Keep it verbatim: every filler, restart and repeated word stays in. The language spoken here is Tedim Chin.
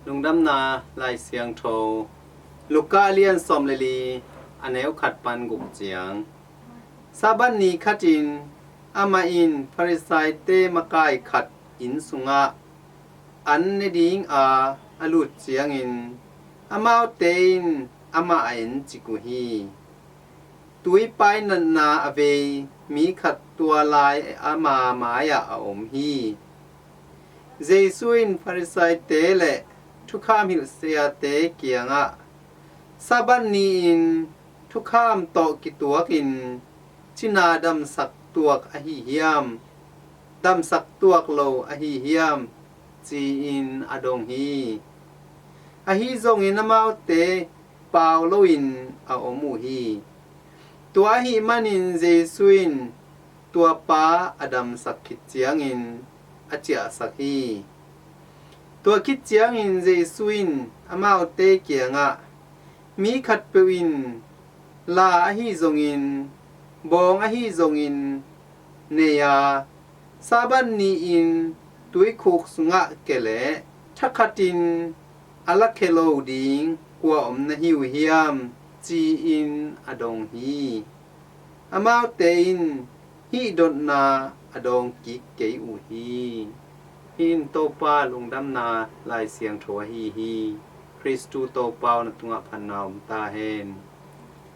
Lungdamna Lai Siangtho, Luka a lian sawm le li, a neu khat pan guk ciang. Sabbath ni khatin amah in Farisaite makai khat inn sungah an ne dinga a lut ciangin, amaute in amah a encik uh hi. Tuipai natna a vei mi khat tua lai ama mai-ah a om hi. Jesu in Farisaite le thukham hilhsiate kiangah, Sabbath ni-in thukham tawh kituakin cina damsak tuak ahi hiam, damsak tuak lo ahi hiam, ci-in a dong hi. Ahi zongin amaute pau loin a om uh hi. Tua ahih manin Jesu in tua pa a damsak khit ciangin a ciahsak hi. Tua khit ciangin Jesu in amaute kiangah, mi khatpeuh in la ahi zongin, bawng ahi zongin nei a, Sabbath ni-in tuikhuk sungah ke leh thakhatin a lakhia lo ding kua om na hi uh hiam, ci-in a dong hi. Amaute in hih dotna a dawng kik kei uh hi. Hih in Topa lungdamna Lai Siangtho ahi hi. Khristu Topa aw, na tungah phatna om ta hen.